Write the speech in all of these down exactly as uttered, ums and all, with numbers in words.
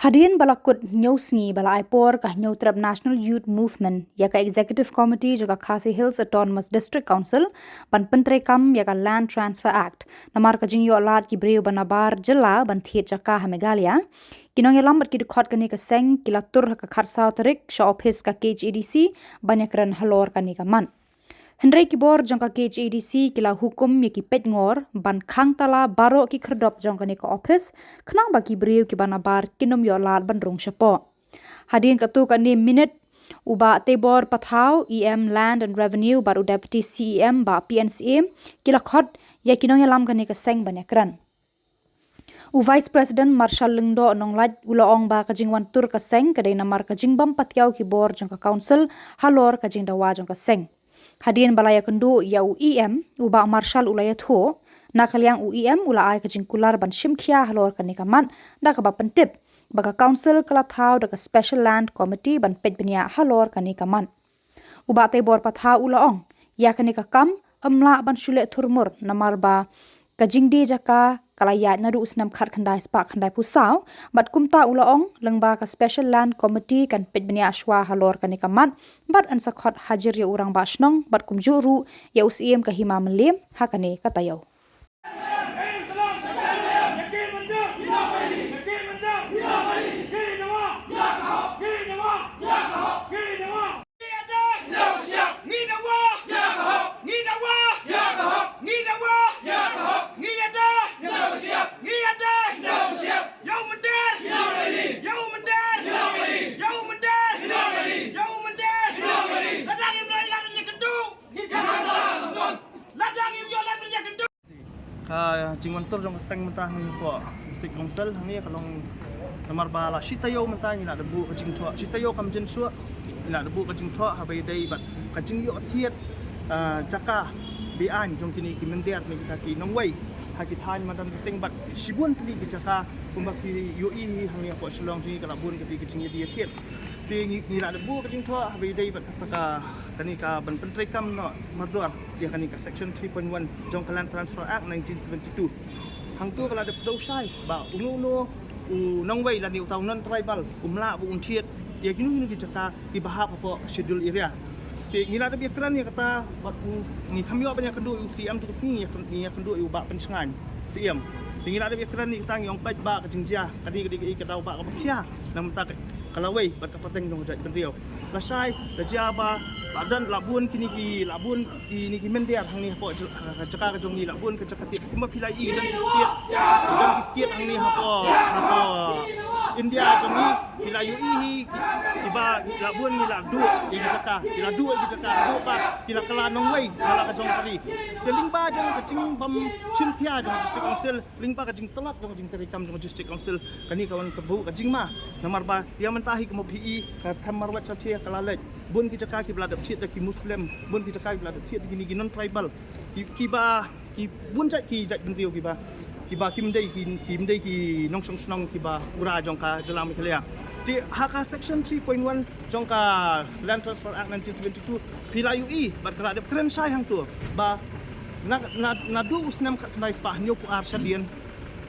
Hadien ba la kut hynñiew sngi ba la ai por ka Hynñiewtrep National Youth Movement ïa ka Executive Committee jong ka Khasi Hills Autonomous District Council ban pyntreikam ïa ka Land Transfer Act namar ka jingïoh lad ki briew ba nabar jylla ban thied jaka ha Meghalaya, ki nongïalam bad ki dkhot kane ka seng ki la tur ha ka khatsaw tarik sha ophis ka K H A D C ban ïakren halor kane ka mat. Hynrei ki bor jong ka K H A D C ki la hukum ïa ki peitngor ban khang tala baroh ki khyrdop jong kane ka ophis khnang ba ki briew kiba nabar kin ym ïoh lad ban rung shapoh. Hadien katto katne minit, u Bah Teibor Pathaw, E M Land and Revenue bad u Deputy C E M Bah P N Syiem ki la khot ïa ki nongïalam kane ka seng ban ïakren. U Vice President Marshal Lyngdoh Nonglait u la ong ba ka jingwan tur ka seng ka dei namar ka jingbym patiaw ki bor jong ka Council halor ka jingdawa jong ka seng. Hadien ba la ïakynduh ïa u E M, u Bah Marshal u la ïathuh, na ka liang u E M u la ai ka jingkular ban shim khia halor kane ka mat da kaba pyntip ba ka Council ka la thaw da ka Special Land Committee ban peit bniah halor kane ka mat. U Bah Teibor Pathaw u la ong ïa kane ka kam ym lah ban shu leh thurmur namar ba ka jingdie jaka ka la ïaid naduh u snem khatkhyndai spah khyndaiphew saw, bad kumta u la ong lyngba ka Special Land Committee kan peit bniah shuwa halor kane ka mat bad yn sa khot hajir ïa u Rangbah Shnong bad kumjuh ruh ïa u Syiem ka Hima Mylliem ha kane ka taïew. Ka jingwan tur jong ka seng mynta hangne hapoh District Council hangne ka long namar ba la shi taïew mynta ngi la da buh ka jingthoh, shi taïew kam jin shuh ngi la da buh ka jingthoh haba ïadei bad ka jingïoh thied, ah, jaka be-aiñ jong kine ki mynder ne kita ki nongwei ha ki thaiñ madan ka teng bad shibun tylli ki jaka kumba phi ïohi hi hangne hapoh Shillong jong ngi ka la bun kati ka jingïadie thied. Te ngi, ngi la da buh ka jingthoh haba ïadei bad kata ka, kane ka ban pyntreikam noh mardor ïa kane ka Section three point one jong ka Land Transfer Act nineteen seventy-two. Hangto ka la dep kdew shai ba uno uno u nongwei lane uta u non-tribal um lah ba un thied ïa kino kino ki jaka kiba hap hapoh Schedule Area. Te ngi la dep ïakren ïa kata bad u, ngi kham ïoh ban ïakynduh ïa u Syiem tu ka sngi, ngi ïakynduh ïa u Bah Pynshngaiñ Syiem. Te ngi la dep ïakren ïa kata, ngi ong peit Bah ka jingjia kane ka dei kaei ka daw Bah kaba khia. Namar kata ka lawei bad ka pateng jong ka jaitbynriew. Lashai la jia ba la don, la bun kine ki, la bun kine ki mynder hangne hapoh jaka ka jong ngi, la bun ka jaka thied kumba phi la ïohi, don ki state, don ki state hangne hapoh, hapoh India jong ngi, phi la ïohi hi kiba la bun ngi la duh ïa ki jaka, ki la duh ïa ki jaka, duh ba ki la kylla nongwei na la ka jong ka ri. Te lyngba jong ka jingbym shim khia jong ka District Council, lyngba ka jingtlot jong ka jingtreikam jong ka District Council, kane ka wan ka buh ka jingma. Namar ba ïa mynta hi kumba phi i ka them marwat shatei ka la leit. Bun ki jaka kiba la dep thied da ki Muslim, bun ki jaka kiba la dep thied da kine ki non-tribal, ki, kiba, ki bun jait ki jaitbynriew kiba, kiba kim dei ki, kim dei ki nongshong shnong kiba u ra jong ka jylla Meghalaya. Te ha ka Section three point one jong ka Land Transfer Act nineteen seventy-two phi la ïohi bad ka la dep kren shai hangto ba na, na, naduh u snem khatkhyndai spah hynñiewphew ar shadien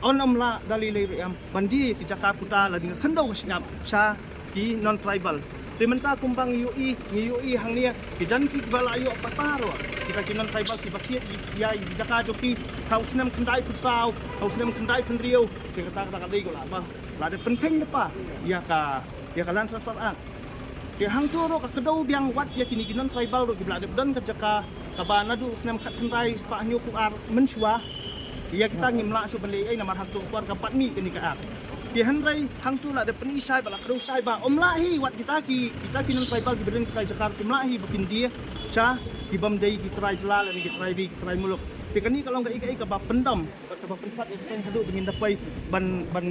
yn ym lah da lei lei ruh em ban die ki jaka puta lane ka khyndew ka shyiap sha ki non-tribal. Te mynta kumba ngi ïohi, ngi ïohi hangne ki don kiba la ïoh patta ruh kita ki non-tribal kiba thied ïa ki jaka jong ki ha u snem khyndaiphew saw, ha u snem khyndaiphew hynriew. Te kata, kata ka dei ka la ba la dep pynkheiñ lypa ïa ka, ïa ka Land Transfer Act. Te hangto ruh ka kdew biang wat ïa kine ki non-tribal ruh kiba la dep don ka jaka kaba naduh u snem khatkhyndai spah hynñiewphew ar mynshuwa. Ïa kita ngim lah shuh ban leh ei namar hangto ka por ka pat mih kane ka Act. Ki hynrei hangtu la dep pyni shai ba la kdew shai ba ym lah hi wat kita ki, kita ki nong tribal ki ba don kita ki jaka kim lah hi ba kin die sha ki bym dei ki trai jylla lane ki trai ri ki trai muluk. Te kane ka long ka ïa ka ïa ka ba pyndam bad ka ba pynsat ïa ka seng haduh ba ngin da poi ban, ban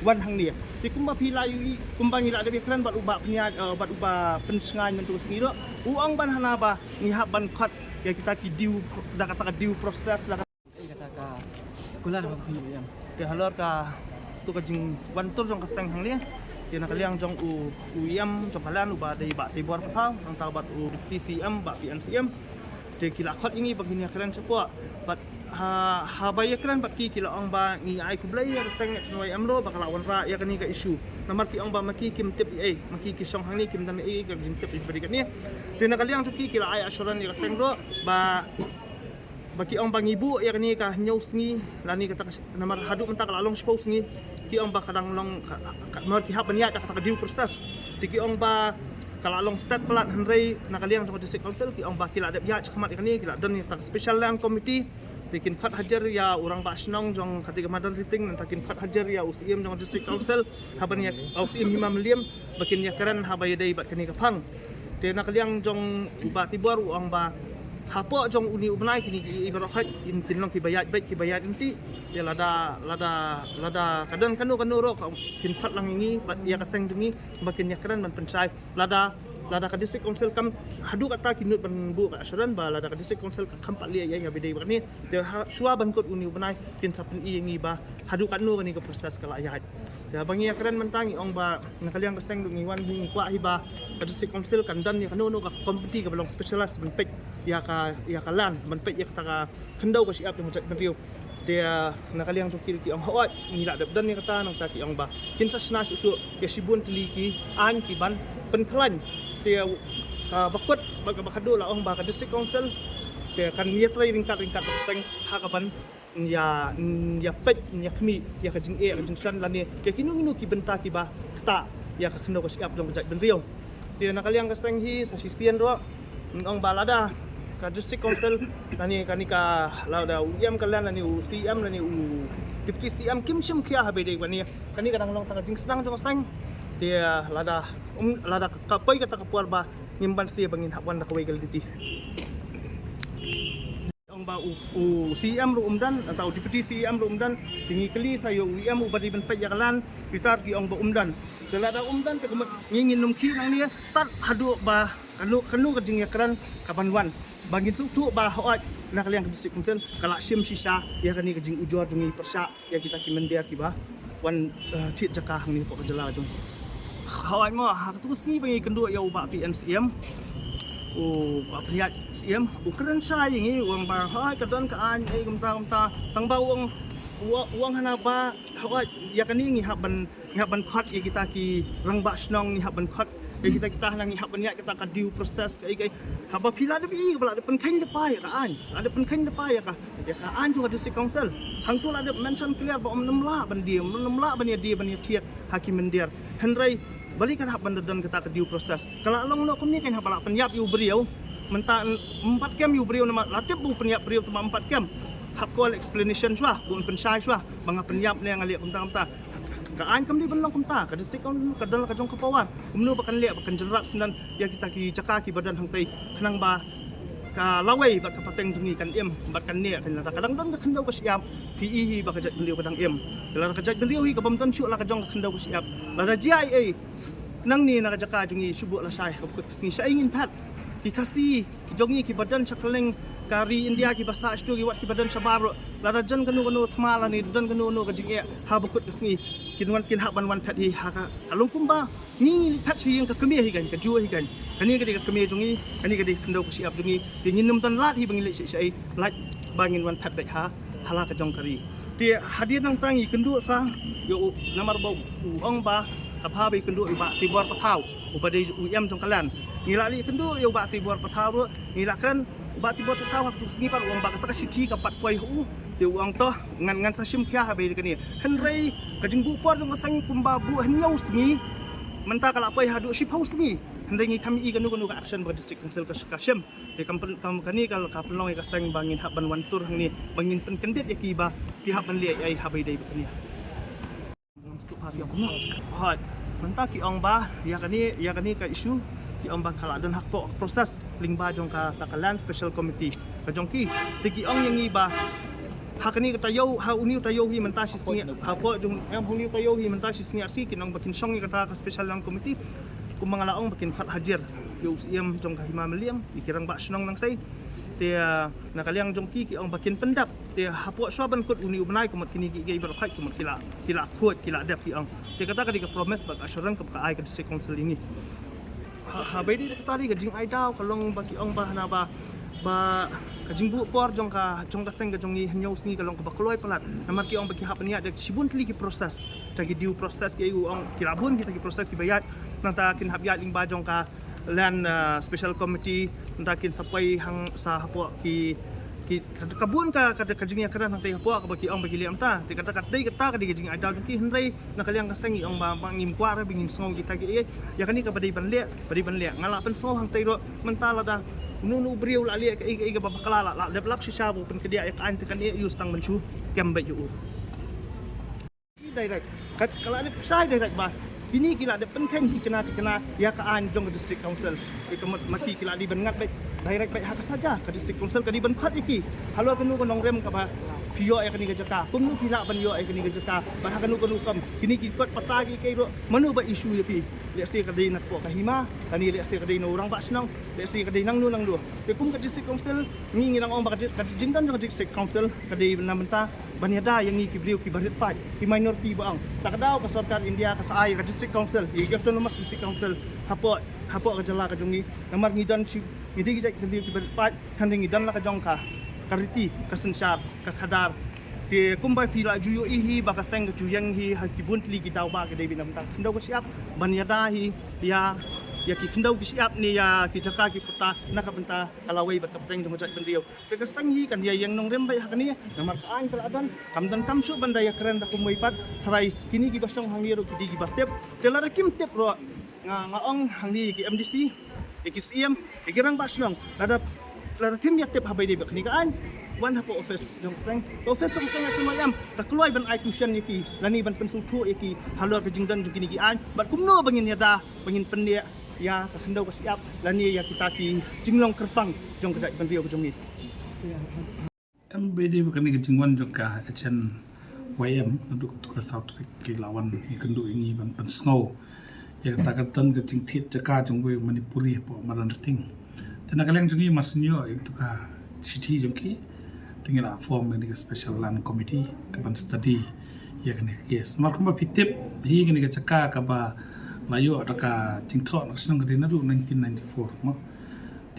wan hangne. Te kumba phi la ïohi kumba ngi la dep ïakren bad u Bah Pynïaid, eh, bad u Bah Pynsngain mynta ka sngi ruh, u ong ban hana ba ngi hap ban khot ïa kita ki due, da kata ka due process, da kata ka kular ba phi ïa. Te halor ka, tu ka jingwan tur jong ka seng hangne, te na ka liang jong u, u E M jong ka Land u ba dei Bah Teibor Pathaw, nangta bad u Deputy C M Bah P N C M. Te ki la khot ïa ngi ba ngin ïakren shapoh. Bad ha, haba ïakren bad ki, ki la ong ba ngi ai khublei ïa ka seng Nongchynwai M R O ba ka la wanrah ïa kane ka issue. Namar ki ong ba ma ki kim tip ei ei, ma ki ki shong hangne kim don ei ei ka jingtip ïa ba dei kane. Te na ka liang jong ki, ki la ai assurance ïa ka seng ruh ba, ba ki ong ba ngi buh ïa kane ka hynñiew sngi lane kata ka, namar haduh mynta ka la long shiphew sngi. Ki ong ba ka dang long ka, ka, namar ki hap ban ïaid da kata ka due process. Te ki ong ba ka la long stet palat, hynrei na ka liang jong ka District Council ki ong ba ki la dep ïaid shakhmat ïa kane, ki la don ïa kata ka Special Land Committee. Te kin khot hajar ïa u Rangbah Shnong jong kata ka Madan Riting, nangta kin khot hajar ïa u C M jong ka District Council, haba ïa u C M Hima Mylliem ba kin ïakren haba ïadei bad kane ka phang. Te na ka liang jong u Bah Teibor u ong ba hapoh jong une u bnai kine ki, i baroh hoi kin, kin long ki ba ïaid beit ki ba ïaid lynti. Te lada, lada, lada ka don kano kano ruh ka kin khot lang ïa ngi bad ïa ka seng jong ngi ba kin ïakren ban pynshai. Lada, lada ka District Council kam, haduh kata ki nud ban buh ka assurance ba lada ka District Council ka kam pat leh ïa, ïa ba dei ba kane. Te ha, shuwa ban kut une u bnai kin sa pyni ïa ngi ba haduh katno kane ka process ka la ïaid. Te ba ngi ïakren mynta ngi ong ba na ka liang ka seng ruh ngi wan hi ngi kwah hi ba ka District Council kan don ïa kano kano ka committee ka ba long specialist ban peit ïa ka, ïa ka land, ban peit ïa kata ka khyndew ka shyiap jong ka jaitbynriew. Te, ah, na ka liang jong ki ki ong hooid ngi la dep don ïa kata, nangta ki ong ba kin sa shna shuh shuh ïa shibun tylli ki aiñ ki ban pynkhlaiñ. Te, ah, ba kut bad ka ba khadduh la ong ba ka District Council te kan ïatrei ryngkat ryngkat bad ka seng ha ka ban ïa, ïa peit, ïa khmih ïa ka jingeh ka jingshon lane ïa kino kino ki bynta ki ba ktah ïa ka khyndew ka shyiap jong ka jaitbynriew. Te na ka liang ka seng hi sa shisien ruh ngi ong ba lada ka District Council lane kane ka, lada u E M ka Land lane u C M lane u Deputy C M kim shim khia ha ba dei kane, kane ka dang long tang ka jingsdang jong ka seng. Te lada, um, lada ka poi kata ka por ba ngim banse ba ngin hap wan da kawei ka lynti. Ong ba u, u C M ruh um don, nangta u Deputy C M ruh um don, te ngi kylli sa ïa u E M u ba dei ban peit ïa ka land, kita ki ong ba um don. Te lada um don te kumno ngi ngin nym khie nangne tad haduh ba kano kano ka jingïakren ka ban wan. Ba ngin sngewthuh ba hooid na ka liang ka District Council ka la shim shisha ïa kane ka jingujor jong ngi pyrshah ïa kita ki mynder ki ba wan, eh, thied jaka hangne hapoh ka jylla jong ngi. Hooid mo, ha katu ka sngi ba ngi kynduh ïa u Bah P N C M, u Bah Pynïaid C M, u kren shai ïa ngi, u ong ba hooid ka don ka aiñ ei kumta kumta. Tang ba u ong, u, u ong hana ba hooid ïa kane ngi hap ban, ngi hap ban khot ïa kita ki rangbah shnong, ngi hap ban khot ïa kita kita hana, ngi hap ban ïaid kata ka due process kaei kaei. Haba phi la dep ïohi ba la dep pynkheiñ lypa ïa ka aiñ, la dep pynkheiñ lypa ïa ka, ïa ka aiñ jong ka District Council. Hangtu la dep mention clear ba ym nym lah ban die, ym nym lah ban ïa die ban ïa thied ha ki mynder. Hynrei balei kan hap ban da don kata ka due process? Ka la long noh kumne kan hap ba la pynïap ïa u briew. Mynta ym pat kem ïa u briew namar la tip ba u pynïap briew te ba ym pat kem. Hap call explanation shuwa, ba un pynshai shuwa ba nga pynïap ne nga leh kumta kumta. Ka aiñ kam dei ban long kumta, ka District Council ka don la ka jong ka power. Kumno ba kan leh ba kan jynrat syndon ïa kita ki jaka ki ba don hangtei khnang ba ka lawei bad ka pateng jong ngi kan im bad kan neh, kan lada ka dang don ka khyndew ka shyiap phi i hi ba ka jaitbynriew ka dang im. Lada ka jaitbynriew hi ka bym don shuh la ka jong ka khyndew ka shyiap, lada jia ei ei nangne na ka jaka jong ngi shu buh lashai ha ka ba kut ka sngi, shaei ngin phet? Ki Khasi ki jong ngi ki ba don sha kylleng ka ri India ki ba sah shatu ki wat ki ba don shabar ruh, lada jon kano kano thma lane don kano kano ka jingeh ha ba kut ka sngi kin wan, kin hap ban wan phet hi ha ka, ka long kumba ngi ngi leit phet sha ïing ka kmie hi kan, ka juh hi kan. Kane ka dei ka kmie jong ngi, kane ka dei ka khyndew ka shyiap jong ngi. Te ngin nym don lad hi ba ngin leit shaei shaei, lait ba ngin wan phet beit ha, ha la ka jong ka ri. Te hadien nangta ngi kynduh sa ïa u, namar ba u ong ba ka bha ba i kynduh ïa u Bah Teibor Pathaw u ba dei u E M jong ka Land. Ngi la leit kynduh ïa u Bah Teibor Pathaw ruh, ngi la kren, u Bah Teibor Pathaw ha katu ka sngi pat u ong ba kata ka shithi ka pat poi ha u. Te u ong to ngan, ngan sa shim khia ha ba dei kane. Hynrei ka jingbuh por jong ka seng kumba buh hynñiew sngi, mynta ka la poi haduh shiphew sngi. Hynrei ngi kam i kano kano ka action ba ka District Council ka, ka shim. Te kam pyn, kam kane ka, ka pynlong ïa ka seng ba ngin hap ban wan tur hangne ba ngin pynkyndit ïa ki ba phi hap ban leh ei ei ha ba dei ba kane. Hooid, mynta ki ong ba ïa kane, ïa kane ka issue ki ong ba ka la don hapoh process lyngba jong ka, ka Land Special Committee ka jong ki. Te ki ong ïa ngi ba ha kane ka taïew, ha une u taïew hi mynta shi sngi, hapoh jong, em, une u taïew hi mynta shi sngi arsien kin ong ba kin shong ïa kata ka Special Land Committee. Kumba nga la ong ba kin khot hajar ïa u Syiem jong ka Hima Mylliem, ïa ki rangbah shnong nangtei. Te, ah, na ka liang jong ki ki ong ba kin pyndep. Te hapoh shuwa ban kut une u bnai kumta kine ki, ki baroh khoit kumta ki la, ki la khuid, ki la dep ki ong. Te kata ka dei ka promise bad ka assurance kaba ka ai ka District Council ïa ngi. Ha, ha, ba dei kata dei ka jingai daw ka long ba ki ong ba hana ba, ba ka jingbuh por jong ka, jong ka seng ka jong ngi hynñiew sngi ka long kaba kloi palat. Namar ki ong ba ki hap ban ïaid da shibun tylli ki process. Da ki due process ki ong ki la bun kita ki process kiba ïaid. Nangta kin hap ïaid lyngba jong ka Land, ah, Special Committee, nangta kin sa poi hangta hapoh ki, ki, ka, ka bun ka, ka, ka jingïakren hangta hapoh kaba ki ong ba ki leh mynta. Te kata ka dei, kata ka dei ka jingai daw jong ki, hynrei na ka liang ka seng ngi ong ba, ba ngim kwah re ba ngin sngew kita ki, eh, ïa kane kaba dei ban leh, ba dei ban leh. Nga la pynsngew hangta ruh mynta lada uno uno u briew la leh kaei kaei kaba bakla, la, la dep lap shisha ba u pynkyndiah ïa ka aiñ, te kane ïa u stang ban shu kem beit ïa u. Direct. Ka, ka la dep shai direct ba kine ki la dep pynkheiñ thikna, thikna ïa ka aiñ jong ka District Council. Ïa ka mut ma ki ki la dei ban ngat beit direct beit ha ka saja, ka District Council ka dei ban khot ïa ki. Halor kano ka nongrim kaba phi ïoh ïa kane ka jaka, kumno phi lah ban ïoh ïa kane ka jaka, bad ha kano kano kam. Kine ki kot pata ki, ki ruh mano ba issue ïa phi. Lehse ka dei na ka hima, kane lehse ka dei na u rangbah shnong, lehse ka dei nangno nangno. Te kum ka District Council ngi, ngi nang ong ba ka di-, ka jingdon jong ka District Council ka dei na bynta ban ïada ïa ngi ki briew kiba rit paid, ki minority ba ong. Ta ka daw ka sorkar India ka sa ai ka District Council, ïa ki Autonomous District Council hapoh, hapoh ka jylla ka jong ngi. Namar ngi don shi, ngi dei ki jait ki briew kiba rit paid, hynrei ngi don la ka jong ka, ka riti, ka synshar, ka khadar. Te kumba phi la ju ïohi hi ba ka seng ka ju ïeng hi ha ki bun tylli ki daw ba ka dei beit na bynta ka khyndew ka shyiap, ban ïada hi ïa, ïa ki khyndew ki shyiap ne ïa ki jaka ki pata na ka bynta ka lawei bad ka pateng jong ka jaitbynriew. Te ka seng hi kan ïa ïeng nongrim beit ha kane, namar ka aiñ ka la don, kam don kam shuh ban da ïakren da kumwei pat, tharai kine kiba shong hangne ruh ki dei kiba tip. Te lada kim tip ruh, nga, nga ong hangne ïa ki M D C, ïa ki Syiem, ïa ki rangbah shnong, lada, lada kim ïa tip ha ba dei beit kane ka aiñ, wan hapoh office jong ka seng. Ka office jong ka seng ka seng em, ka kloi ban ai tuition ïa ki, lane ban pynsngewthuh ïa ki halor ka jingdon jong kine ki aiñ, bad kumno ba ngin ïada, ba ngin pynïaid ïa ka khyndew ka shyiap, lane ïa kita ki jinglong kyrpang jong ka jaitbynriew ka jong ngi. Em, ba dei ba kane ka jingwan jong ka H N Y M, naduh ka, ka South Rick ki la wan ïakynduh ïa ngi ban pynsngew ïa kata ka don ka jingthied jaka jong uwei u Manipuri hapoh Madanrting. Te na ka liang jong ngi mar shu ïoh ïa kata ka shithi jong ki, te ngi la form ïa kane ka Special Land Committee ka ban study ïa kane ka case. Namar kumba phi tip hi, kane ka jaka kaba la ïoh da ka jingthoh na ka shnong ka dei naduh nineteen ninety-four mo.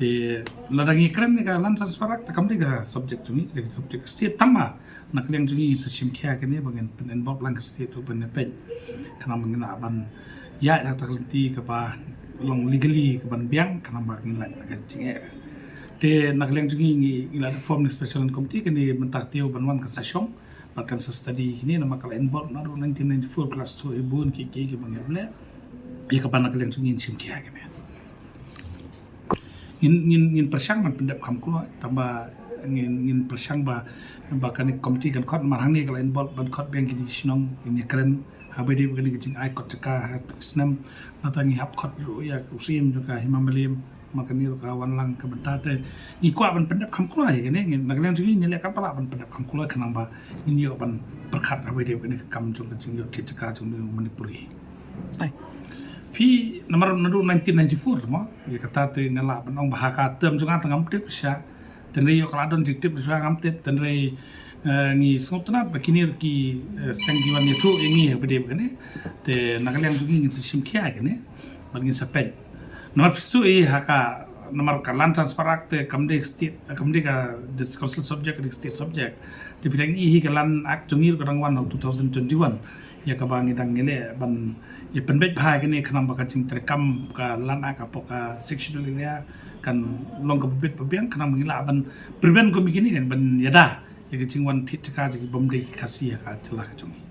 Te lada ngi kren ïa ka Land Transfer Act, te kam dei ka subject jong ngi, ka dei ka subject ka state, tangba na ka liang jong ngi ngin sa shim khia kane ba ngin pyn-involve lang ka state ruh ban ïa peit, khnang ba ngin lah ban ïaid ha kata ka lynti kaba long legally ka ban biang, khnang ba ngin lait na ka jingeh. Te na ka liang jong ngi ngi, ngi la form ïa ka Special Land Committee kane mynta ka taïew ban wan kan sa shong bad kan sa study kine, namar ka la involve naduh nineteen ninety-four, ka la sdang ïa bun ki, ki, ki bang ïa bleh. Ïa kaba na ka liang jong ngi ngin shim khia kane. Ngin, ngin, ngin pyrshang ban pyndep kham kloi, tangba ngin, ngin pyrshang ba, ba kane ka committee kan khot, namar hangne ka la involve ban khot biang kine ki shnong, ngin ïakren ha ba dei ba kane ka jingai kot jaka ha ka snem, nangta ngi hap khot ruh ïa u Syiem jong ka Hima Mylliem, namar kane ruh ka wan lang ka bynta. Te ngi kwah ban pyndep kham kloi kane, ngin, na ka liang jong ngi ngi leh katba lah ban pyndep kham kloi, khnang ba ngin ïoh ban pyrkhat ha ba dei ba kane ka kam jong ka jingïoh thied jaka jong u Manipuri. Phi, namar naduh nineteen ninety-four mo, ïa kata te nga lah ban ong ba ha ka term jong nga te ngam tip shisha. Tynrai ïoh ka la don jingtip shisha ngam tip, tynrai, eh, ngi sngewtynnat ba kine ruh ki, eh, seng ki wan ïathuh ïa ngi ha ba dei ba kane. Te na ka liang jong ngi ngin sa shim khia kane bad ngin sa peit. Namar phi shu ïohi ha ka, namar ka Land Transfer Act te kam dei state, kam dei ka dis-, council subject, ka dei state subject. Te phi dang ïohi hi ka Land Act jong ngi ruh ka dang wan ha two thousand twenty-one. Ïa kaba ngi dang ngi leh ban ïa pynbeit bha kane, khnang ba ka jingtreikam ka Land Act hapoh ka Sixth Schedule area kan long kaba bit ba biang, khnang ba ngi lah ban prevent kum kine kan ban ïada ïa ka jingwan thied jaka jong ki bym dei ki Khasi ha ka jylla ka jong ngi.